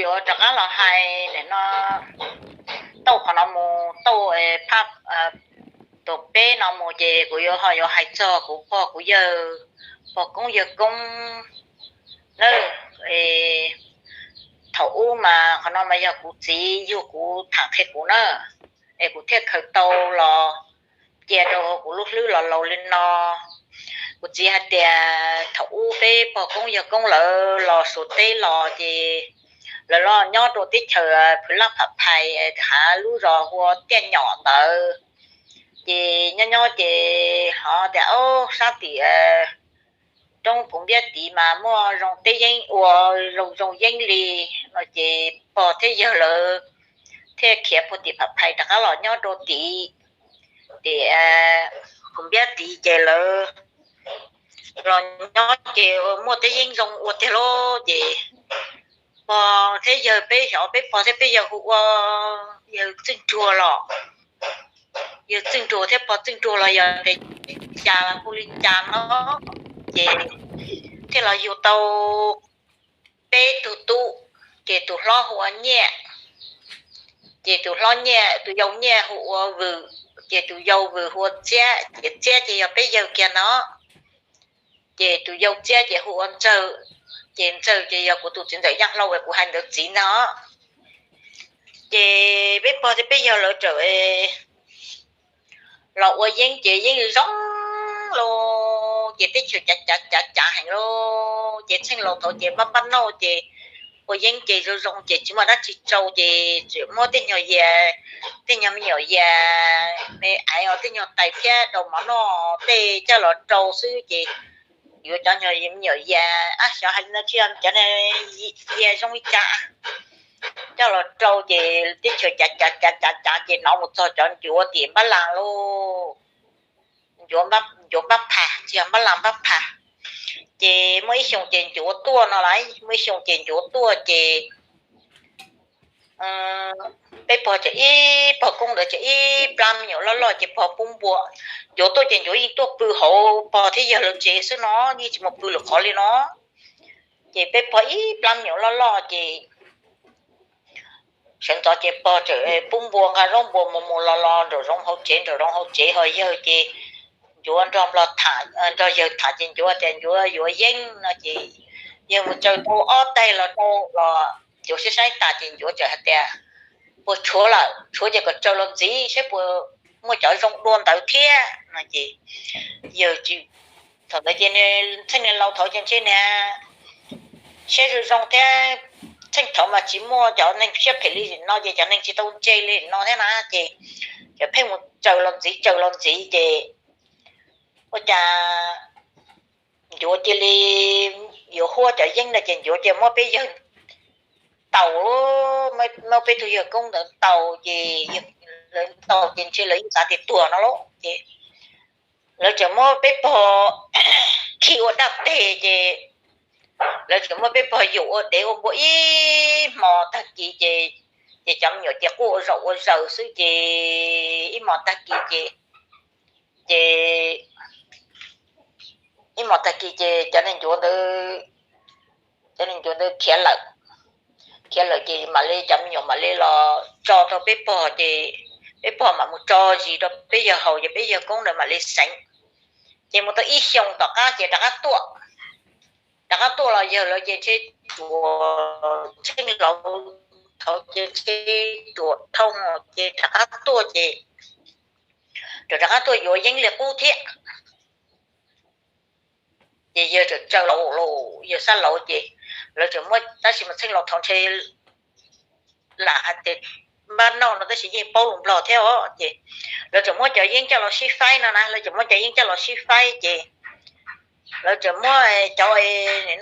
Yuav rov qab los hais nim no, tau qhov no mus tau, phab tus peb no mus ces kuv yuav ho yuav hais txog kuv pog kuv yawg, pog koob yawg koob na. Thaum ub mas qhov no mas yog kuv txiv yug kuv tham qhia kuv na, es kuv thiaj khaws tau los cia rau kuv lub hlwb los laus li no. Kuv txiv hais tias thaum ub peb pog koob yawg koob lawv los Suav teb los ces lawv los nyob rau teb chaws Phwv Laj Pham Phais, hav lub zos hu ua Tiaj Nyom ntawd. Ces nyob nyob ces ho tias, o, sab tim roob Phuv Npiab tid mas muaj zoo teb yeeb ua zoo zoo yeeb li no ces pog thiab yawg lawv thiaj khiav puag tim Pham Phais rov qab los nyob rau tim, tim Phuv Npiab tid ces lawv los nyob ces muaj teb yeeb zoo ua tiag lauj. Ces pog thiab yawg peb xyov peb pog thiab peb yawg hu ua yawg Txwj Nruag los, yawg Txwj Nruag thiab pog Txwj Nruag los yog tias cas los hu li cas no, ces thiaj los yug tau peb tug tub. Ces tus hlob hu ua Nyiaj, ces tus hlob Nyiaj, tus yau Nyiaj hu ua Vwm, ces tus yau Vwm hu ua Txiab, ces Txiab ces yog peb yawg kiag no. Ces tus yau Txiab ces hu ua Ntxawg, ces Ntxawg ces yog kuv tus txiv ntxawm Yaj Hlau uas kuv hais ntawd txiv ntag. Ces peb pog thiab peb yawg lawv txawm los ua yeeb ces yeeb zoo lauj, ces teb chaws cav cav cav cav heev lauj. Ces txheej laus thaud ces npab npab nauj ces ua yeeb ces zoo zoo ces tsis muaj dab tsi rau ces tseem muab tej nyuag yias, tej nyuag me nyuam yias me aiv os, tej nyuag tais thiab daus mov noj tej coj los rau xwb ces yuav cov nyuag me nyuam yias, ab xyov hais li no tsis yog cov yias zoo li cas, coj los rau ces teb chaws cav cav cav cav cav ces hnov mus txog cov ncuav tim npab las lauj. Ncuav npab phas, tsis yog npab las, npab phas. Ces muaj ib xyoo ces ncuav tuaj no las, muaj ib xyoo ces ncuav tuaj ces peb pog tseem ib pog koob ntawd tseem ib plab me nyuam loj loj ces pog pub npua. Ncuav tuaj ces ncuav yeej tuaj pw hauv pog thiab yawg lawv tsev xwb no, yeej tsis mus pw lwm qhov li no. Ces peb pog ib plab me nyuam loj loj ces sawv ntxov ces pog tseem pub npua, nqa zaub npua mus mus los los nraum zoov hauv tsev, nraum zoov hauv tsev, ho yawg ces ncuav nrog nplog tham, nrog yawg tham ces ncuav tias ncuav yuav yeeb no ces yawg mus tsaws tau ob tais los rau los ncuav saib saib tas ces ncuav txawm hais tias puas tshuav lawm, tshuav ces kom tsaws los ntxiv saib puas muaj cov zoo dua ntawd thiab no ces yawg tsis, thaum ntawd ces txheej niag laus thaud ces ntshe niag siab zoo zoo thiab, txheej thaud mas tsis muaj cov neeg siab phem li no ces cov neeg tsis tau ntse li no thiab na ces cov pheej mus tsaws los ntxiv tsaws los ntxiv ces ua cas ncuav cia li yuav huab cov yeeb no ces ncuav cia muab peb yawg ntaus, muab peb tug yawg koob ntawd ntaus ces lawv ntaus ces ntshe lawv yeej xav tias tuag no lauj ces lawv tseem muab peb pog khi ua daj teg ces lawv tseem muab peb pog yum ua dev ua npua ib hmos tag kis ces, ces cov me nyuam ces quaj ua zaum ua zaws xwb ces ib hmos tag kis ces, ces ib hmos tag kis ces cov neeg ncuav ntawd, cov neeg ncuav ntawd khiav lawm, khiav lawm ces mam li cov me nyuam mam li los tso rau peb pog ces peb pog mam mus tso zis rau peb yawg haus ces peb yawg koob ntawd mam li xeev. Ces mus tau ib xyoos tom qab ces rov qab tuaj, rov qab tuaj los yawg lawv ces ntshe tsuas txheej laus thaud ces ntshe tsuas dhau ces rov qab tuaj ces rov qab tuaj yuav yeeb li qub thiab. Ces yawg txawm tsaws laus, yawg xab laus ces lawv txawm muab, tab sis mas txheej laus thaud ntshe lam hais tias npab nauj no tab sis yeej paub lus nplog thiab os ces lawv txawm muab cov yeeb coj los sib faib no na, lawv txawm muab cov yeeb coj los sib faib ces lawv txawm muab cov,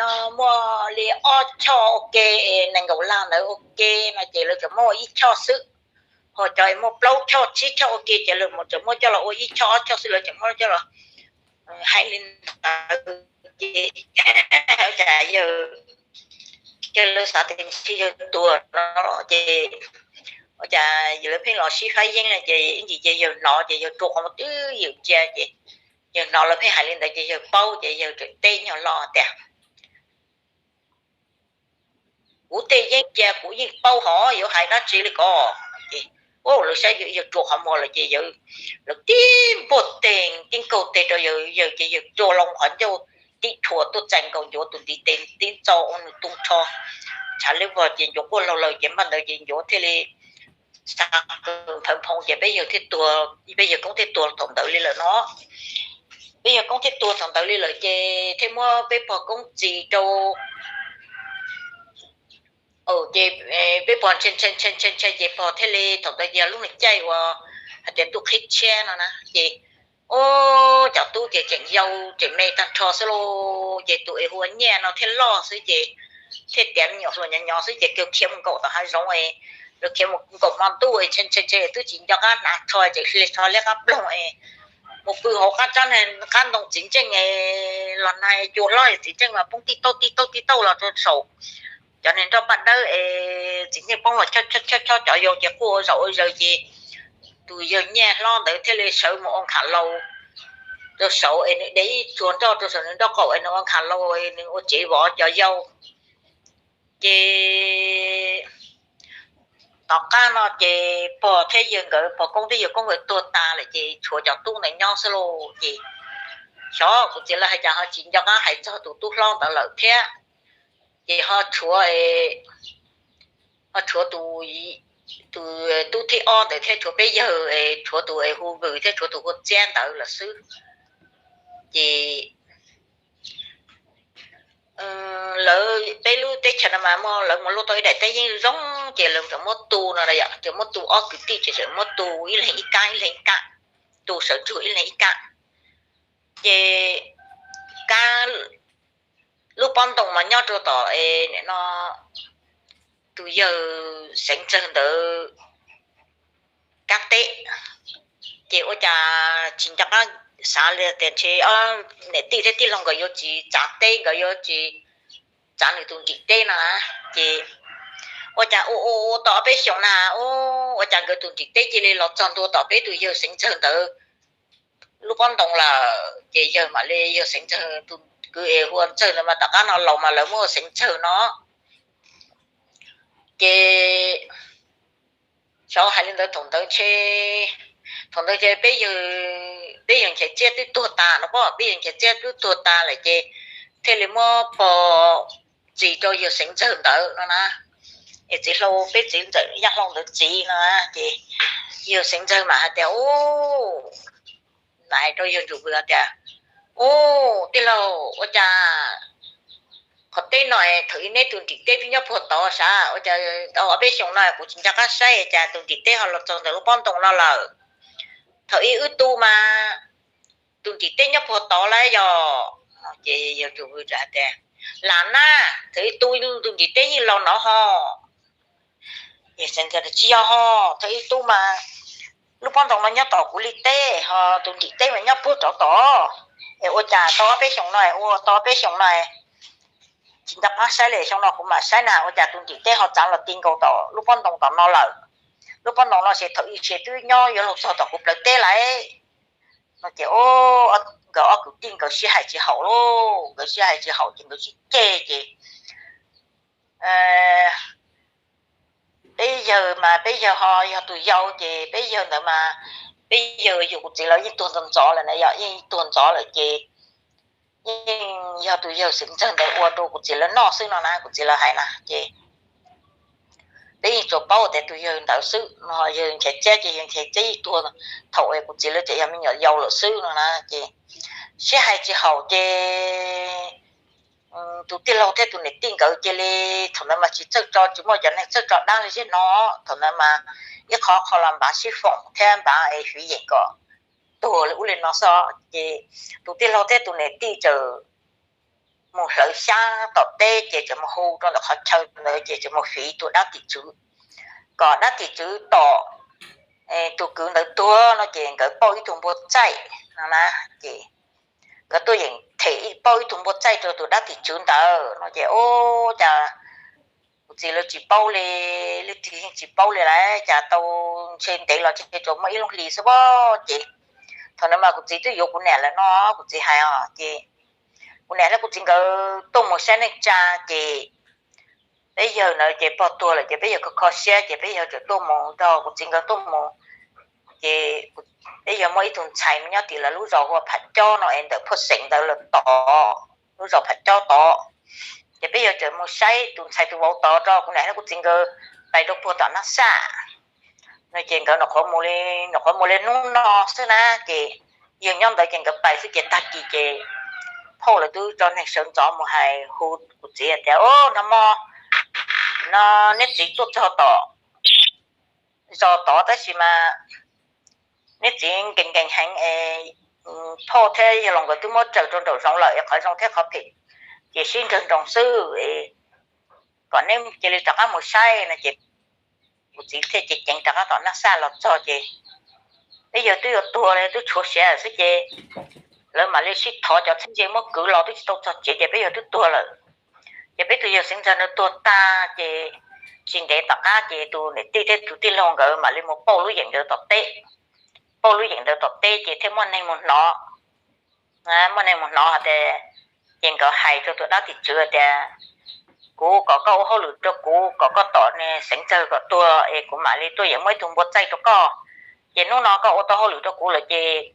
no muaj li ob choj ua ke, nees nkaum lab ntawd ua ke no ces lawv txawm muab ua ib choj xwb, ho cov muaj plaub choj tsib choj ua ke ces lawv txawm muab coj los ua ib choj ob choj xwb, lawv txawm muab coj los hais li ntawd ces cas yawg, yawg lawv xav tias ntshe yawg tuag no ces ua cas yawg lawv pheej los sib faib yeeb no ces ib ntsis ces yawg hnov ces yawg rua qhov muag twb ywm cia ces yawg hnov lawv pheej hais li ntawd ces yawg paub ces yawg txawm teb nyuag lo tias Kuv tej yeeb cia kuv yeej paub hov, yuav hais dab tsi li ko. Ces lawv saib yawg tsuas qhov muag lawm ces lawv tib npuaj teg tib nkaug teg rau yawg, yawg ces yawg tsuas loo qhov ncauj tib rhuas tuaj txais nkaus ncuav tus ntiv tes tib ntxo ua nws tu nrho, tshav liab vog ces ncuav quaj laug lawm ces npaj ntawd ces ncuav thiaj li xa nphawv nphoo ces peb yawg thiaj tuag, peb yawg koob thiaj tuag thaum ntawd li lawm no. Peb yawg koob thiaj tuag thaum ntawd li lawm ces thiaj muab peb pog koob txis rau ces peb pog ntshai ntshai ntshai ntshai ces pog thiaj li thaum ntawd yog lub me caij uas hais tias ntuj qhib tshiab no na ces ub, cov tub ces tseem yau tseem me tag nrho xwb lauj. Ces tus es hu ua Nyiaj no thiaj loj xwb ces thiaj tiav me nyuam hluas nyob nyob xwb ces kawg khiav mus nkaum tom hav zoov, lawv khiav mus nkaum hmo ntuj ntshai ntshai ntshai twb tsis nco qab hnav tsho tseem hle tsho liab qab ploog es mus pw hauv qab tsab, qab ntoo txiv ntseej los nag cua hlob txiv ntseej mas poob tib tauj tib tauj tib tauj los rau saum cov niag nroj paj dawb es txiv ntseej poob los chob chob chob cov yau ces quaj ua zaum ua zaws ces tus yawg Nyiaj hlob ntawd thiaj li sawv mus ua nkhav laus rau saud es nws de ib tsuag nroj rau saum nws nroj qaum es nws ua nkhav laus es nws ua tsev vov cov yau. Ces tom qab no ces pog thiab yawg nkawd pog koob thiab yawg koob nkawd tuag tas lawm ces tshuav cov tub ntawd nyob xwb lauj. Ces xyov kuv txiv lawv hais cas ho tsis nco qab hais txog tus tub hlob ntawd lawm thiab. Ces ho tshuav, ho tshuav tus, tus tub thib ob ntawd thiab tshuav peb yawg, tshuav tus hu Vwm thiab tshuav tus hu Txiab ntawd lawm xwb. Ces lawv peb lub teb chaws no mas muaj, lawv mus luaj tau ib daim teb yeeb zoo ces lawv tseem muab tu no, tseem muab tu ob kwv tij ces tseem muab tu ib leeg ib kab ib leeg ib kab, tu sawv ntsug ib leeg ib kab. Ces kab, lub pob ntoo mas nyob rau tom no tus yawg Xeev Ntxawg ntawd kab teb. Ces ua cas tsis nco qab xav li tias ntshe niam tij thiab tij laug nkawd yuav tsis txav teb, nkawd yuav tsis txav nws tus nrim teb no na. Ces ua cas ua ua ua tau ob peb xyoos na, ua cas nkawd tus nrim teb cia li los txog ntua tom peb tus yawg Xeev Ntxawg ntawd lub pob ntoo lawm. Ces yawg mam li, yawg Xeev Ntxawg tus kwv es hu ua Ntxawg ntawd mas tom qab no laus mas lawv muab hu ua Xeev Ntxawg no. Ces xyov hais li ntawd thaum ntawd ntshe, thaum ntawd ces peb yawg, peb yawg Nchaiv Txiab twb tuag tas no, peb yawg Nchaiv Txiab twb tuag tas lawm ces thiaj li muab pog txis rau yawg Xeev Ntxawg ntawd no na. Es txiv hlau, peb txiv ntxawm Yaj Hlau ntawd txiv no na. Ces yawg Xeev Ntxawg mas hais tias, u, hais rau yawg Ntsuj Vwm hais tias, u, tij laug, ua cas qhov teb no es thaum ub neb tus nrim teb pheej nyob puag tod sav, ua cas tau ob peb xyoos no kuv tsis nco qab saib cas tus nrim teb ho los txog ntawm lub pob ntoo no lawm? Thaum ub wb tu mas tus nrim teb nyob puag tod lawm yog. Ces yawg Ntsuj Vwm hais tias, lam na, thaum ub tu tus nrim teb yeej los no ho. Tsis yog ho, thaum ub tu mas lub pob ntoo no nyob tom kuv li teb ho tus nrim teb mas nyob puag rov tod. Es ua cas tau ob peb xyoos no, ua tau ob peb xyoos no tsis nco qab saib li, xyoo no kuv mam saib na, ua cas tus nrim teb ho txav los ti nkaus tom lub pob ntoo tom no lawm? Lub pob ntoo no ces thaum ub ces twb nyob yuav luag txog tom kuv plawv teb lawm no. Ces nkawd ob kwv tij nkawd sib hais tsis haum lauj, nkawd sib hais tsis haum ces nkawd sib ceg ces peb yawg mas peb yawg ho yog tus yau ces peb yawg ntawd mas peb yawg yug kuv txiv lawv yeej tuag ntxov ntxov lawm na, yog yeej tuag ntxov lawm ces yeej yog tus yawg Xeev Ntxawg ntawd ua rau kuv txiv lawv noj xwb no na, kuv txiv lawv hais na. Ces peb yeej tsuas paub tias tus yawg ntawd xwb no, yawg Nchaiv Txiab ces yawg Nchaiv Txiab yeej tuag thaum kuv txiv lawv tseem yog me nyuam yau lawm xwb no na. Ces sib hais tsis haum ces tus tij laug thiab tus niam tij nkawd cia li, thaum ntawd mas tsis txawj tso, tsis muaj cov neeg txawj tso dab li zej no. Thaum ntawd mas ib qho qho los npav sib foom thiab npav es fiv yeem kom tuag li ub li no xwb. Ces tus tij laug thiab tus niam tij txawm mus hlawv xyab tom teb ces txawm mus hu rau ntawm qhov chaw ntawd ces txawm mus fiv tus dab tim tswv, kom dab tim tswv tom tus kwv ntawd tuag no ces nkawd pauj ib tug npua txaij no na. Ces nkawd tuaj yeem them pauj ib tug npua txaij rau tus dab tim tswv ntawd no ces ub, cas kuv txiv lawv tsis paub li, leej twg yeej tsis paub li lawm, cas tau ntshe ntev los ntshe tsuas muaj ib lub hlis xwb pob. Ces thaum ntawd mas kuv txiv twb yuav kuv niam lawm no, kuv txiv hais os. Ces kuv niam thiab kuv txiv nkawd tuaj mus saib neej tsa ces peb yawg ntawd ces pog tuag lawm ces peb yawg kho kho siab ces peb yawg txawm tuaj mus nrog kuv txiv nkawd tuaj mus. Ces peb yawg muaj ib tug ntxhais nyob tim lawv lub zos hu ua Pham Cob no es ntawm Phuaj Xeem ntawd lawm tod, lub zos Pham Cob tod. Ces peb yawg txawm mus saib tus ntxhais tus vauv tod rau kuv niam thiab kuv txiv nkawd pais rau puag tom Nab Xaj no ces nkawd nyuam qhuav mus li, nyuam qhuav mus li hnub no xwb na ces yawg nyob ntawd ces nkawd pais xwb ces tag kis ces phauj lawv twb tso neeg sawv ntxov mus hais hu kuv txiv tias, Au, no mo, no neb txiv tuaj txog tom zos tod tab sis mas neb txiv nkees nkees heev es phauj thiab yawg los nkawd twb muab tsaws rau nraum zoov lawm es qhov zoo thiab qhov phem ces sib nrawg nroos xwb es kom neb cia li rov qab mus saib no ces kuv txiv thiaj ceev ceev rov qab tom Nab Xaj los txog ces peb yawg twb yuav tuag li, twb tshuav siav xwb ces lawv mam li sib thov cov txheeb ze muab kwv los twb tsis tau txog tsev ces peb yawg twb tuag lawm. Ces peb tus yawg Xeev Ntxawg ntawd tuag tag ces tsis ntev tom qab ces tus niam tij thiab tus tij laug nkawd mam li mus pauj lub yeem ntawd tom teb. Pauj lub yeem ntawd tom teb ces thiaj muaj neeg mus hnov, muaj neeg mus hnov hais tias, ces nkawd hais rau tus dab tim tswv tias, Kuv kom koj ua hauj lwm rau kuv, kom koj tom niag Xeev Ntxawg kom tuag es kuv mam li tuaj yeem muab ib tug npua txaij rau koj. Ces hnub no koj ua tau hauj lwm rau kuv lawm ces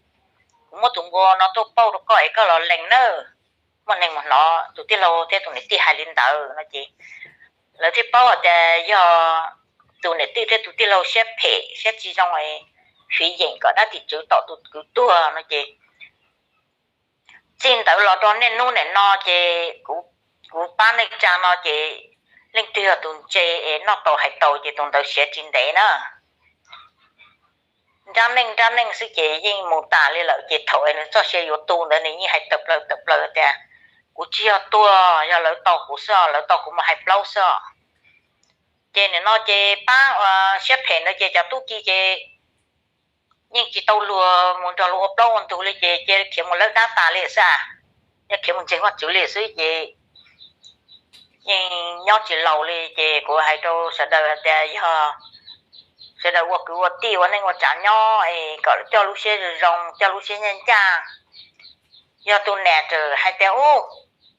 kuv muab tus npua no tuaj pauj rau koj es koj los lees nawb. Muaj neeg mus hnov tus tij laug thiab tus niam tij hais li ntawd no ces lawv thiaj paub hais tias yog tus niam tij thiab tus tij laug siab phem siab tsis zoo, fiv yeem kom dab tim tswv tom tus kwv tuag no ces txij ntawd los rau niaj hnub nim no ces kuv pab neej tsa no ces leej twg yog tus ntse es noj tau hais tau ces tus ntawd siav tsis ntev na. Nrab neej nrab neej xwb ces yeej mus tas li lawm ces thaum es nws txoj sia yuav tu ntawd nws yeej hais tawm plaws tawm plaws tias, Kuv tsis yog tuag, yog lawv tau kuv xwb, lawv tau kuv mus hais plaub xwb. Ces nim no ces pab siab phem ntawd ces cov tub ki ces yeej tsis tau luag mus nrog luag ua plaub ua ntug li ces cia khiav mus lawb dab tas li xwb, cia khiav mus ntseeg Vajtswv li xwb ces yeej nyob tsis laus li ces kuv hais rau sawv daws hais tias yog sawv daws ua kwv ua tij ua neej ua tsav nyob es kom coj lub siab zoo zoo, coj lub siab ncaj ncaj. Yog tus niam tseem hais tias, Ub,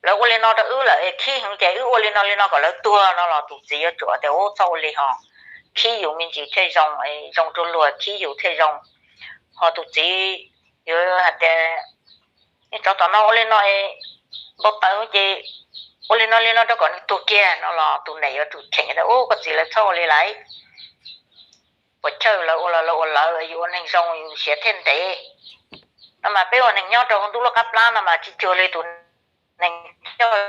lawv ua li no rau wb lawm es khib heev ces wb ua li no li no kom lawv tuag no los tus txiv yuav tsum tias, Ub, txhob ua li ho, khib yus me ntsis thiaj zoo, zoo rau luag khib yus thiaj zoo. Ho tus txiv yuav hais tias, Niag tsov tom no ua li no npau taws ces ua li no li no rau kom nws tuag kiag no los tus niam yuav tsum cheem tias, Ub, koj txiv, lawv txhob ua li lawm. Puas chawj, lawv ua los lawv ua lawv, yus ua neeg zoo yus siav thiaj ntev. No mas peb ua neeg nyob rau ntuj lub qab plab no mas tsis cuag li tus neeg coj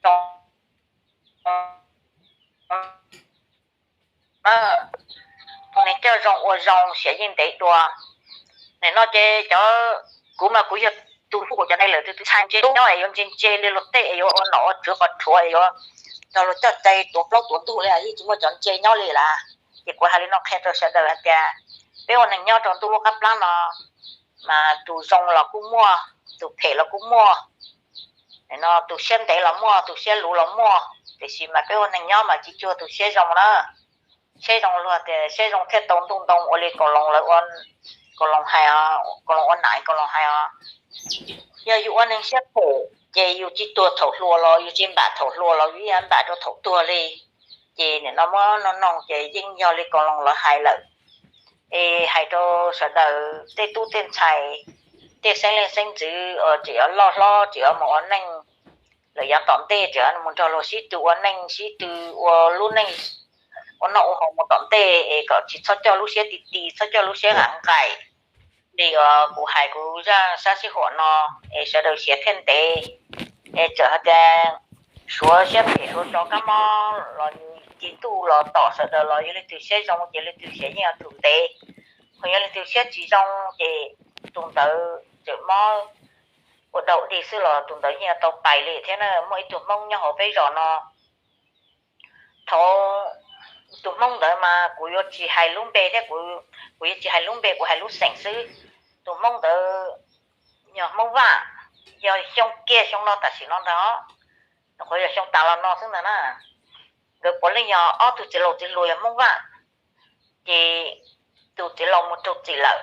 zoo, tus neeg coj zoo ua zoo siav yeej ntev dua. Nim no ces cov, kuv mas kuv yog tus hu kom cov neeg lawm tus tus ntxhais ntse nyob es yuav ntse ntse li luag tej es yuav ua nom ua tswv qhov rhuav es yuav nrog luag coj cai tuav plaub tuav ntug li yeej tsis muaj cov ntse nyob li lawm. Ces kuv hais li no qhia rau sawv daws hais tias peb ua neeg nyob rau ntuj lub qab plab no mas tus zoo los kuj muaj, tus phem los kuj muaj, no tus siab ntev los muaj, tus siab luv los muaj, tiam sis mas peb ua neeg nyob mas tsis cuag tus siab zoo na. Siab zoo luag tias siab zoo thiaj tau ntuj ntoo, ua li Kaus Loos lawv, Kaus Loos hais, Kaus Loos ua nam Kaus Loos hais os, yog yus ua neeg siab phem ces yus tsis tuag thaum hluas los yus tsis npam thaum hluas los yus yeej npam rau thaum tuag li. Ces nim no muab noog noog ces yeej yog li Kaus Loos lawv hais lawm. Es hais rau sawv daws tej tub tej ntxhais, tej xeeb leej xeeb ntxwv tseem yuav loj hlob tseem yuav mus ua neej, lawm yav tom ntej tseem mus nrog luag sib tw ua neej sib tw ua lub neej ua noj ua haus mus tom ntej es kom tsis txhob coj lub siab ti ti, txhob coj lub siab nqaim nqaim li uas kuv hais kuv zaj sab sij huam no, es sawv daws siav thiaj ntev. Es txawm hais tias suav siab phem suav tsov kab mob los ci ntuj los tom sawv daws los yog leej twg siab zoo ces leej twg siav yeej yuav tsum ntev, ho yog leej twg siab tsis zoo ces tus ntawd tseem mob ua dau dig xwb los tus ntawd yeej yuav tau pais li thiab na. Muaj ib tug Hmoob nyob hauv peb zos no, thaum tus Hmoob ntawd mas kuv yuav tsis hais lub npe thiab, kuv yuav tsis hais lub npe, kuv hais lub xeem xwb. Tus Hmoob ntawd yog Hmoob Vaj, yog xyoo kiag xyoo no tam sim no ntag, nyuam qhuav yog xyoo tas los no xwb ntag na. Nkawd puav leej yog ob tug txiv laus txiv hluas yog Hmoob Vaj, ces tus txiv laus mus raug txim lawm,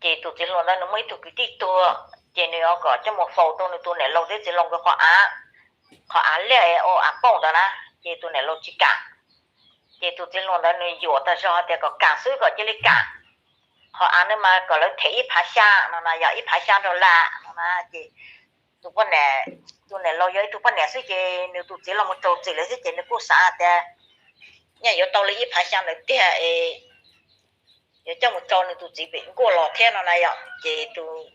ces tus txiv hluas ntawd nws muaj ib tug kwv tij tuag, ces nws yuav kom coj mus faus rau nws tus niam laus thiab txiv laus nkawd qhov av. qhov av liaj ua av pooj ntawd na, ces tus niam laus tsis kam. Ces tus txiv hluas ntawd nws yuam tag zog tias kom kam xwb, kom cia li kam. Qhov av no mas kom lawv them ib phav xya no na, yog ib phav xya dollar no na. Ces tus poj niam, tus niam laus yog ib tug poj niam xwb ces nws tus txiv los mus raug txim lawm xwb ces nws kuj xav tias nyaj yuav tau li ib phav xya ntawd tiag es yuav coj mus tso nws tus txiv pem nkuaj los thiab no na yom. Ces tus,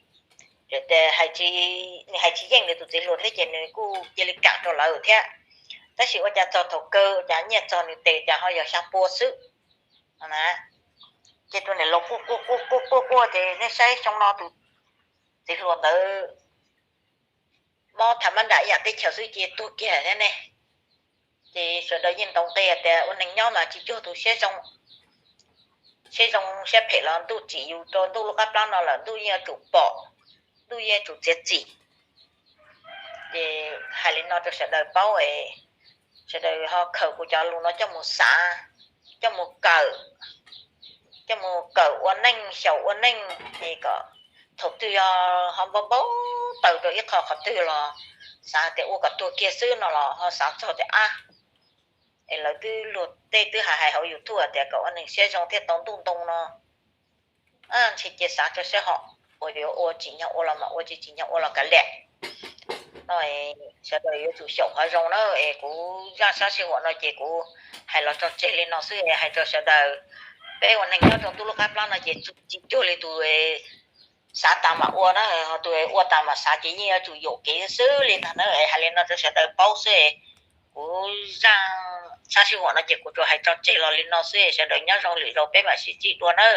nws hais tsis yeej nws tus txiv hluas thiab ces nws kuj cia li kam rau lawv thiab. Tab sis ua cas txog thaum kawg ua cas nyiaj txog nws tes cas ho yog xya pua xwb. Ces tus niam laus quaj quaj quaj quaj quaj ces nej saib xyoo no tus txiv hluas ntawd mob tham mab nram ib yam teb chaws xwb ces tuag kiag thiab ne. Ces sawv daws yeej ntaus nqi tias ua neeg nyob mas tsis cuag tus siab zoo, siab zoo siab phem los ntuj tsim yus rau ntuj lub qab plab no lawm ntuj yeej yuav tsum pom, ntuj yeej yuav tsum txiav txim. Ces hais li no rau sawv daws paub es sawv daws ho khaws kuv cov lus no coj mus xav, coj mus kawm, coj mus kawm ua neej xyaum ua neej es kom thaum twg yog ho npau npau taws rau ib qho qhov twg los xav tias ua kom tuag kiag xwb no los ho xav txog tias ab, es lawv twb luag tej twb hais hais hauv YouTube tias kom ua neeg siab zoo thiaj tau ntuj ntoo no. Ntshe cia xav tso siab hos, uas yuav ua tsim nyog ua los mas ua, tsis tsim nyog ua los kav liam. No sawv daws yuav tsum xyaum qhov zoo na. Es kuv zaj sab sij huam no ces kuv hais los tso tseg li no xwb es hais rau sawv daws, peb ua neeg nyob rau ntuj lub qab plab no ces tsis cuag li tus xav tas mam ua na, ho tus ua tas mam xav ces yeej yuav tsum yaum kev xwb li ntag na. Es hais li no rau sawv daws paub xwb. Kuv zaj sab sij huam no ces kuv tsuas hais tso tseg los li no xwb, sawv daws nyob zoo lwm zaus peb mam sib ntsib dua na.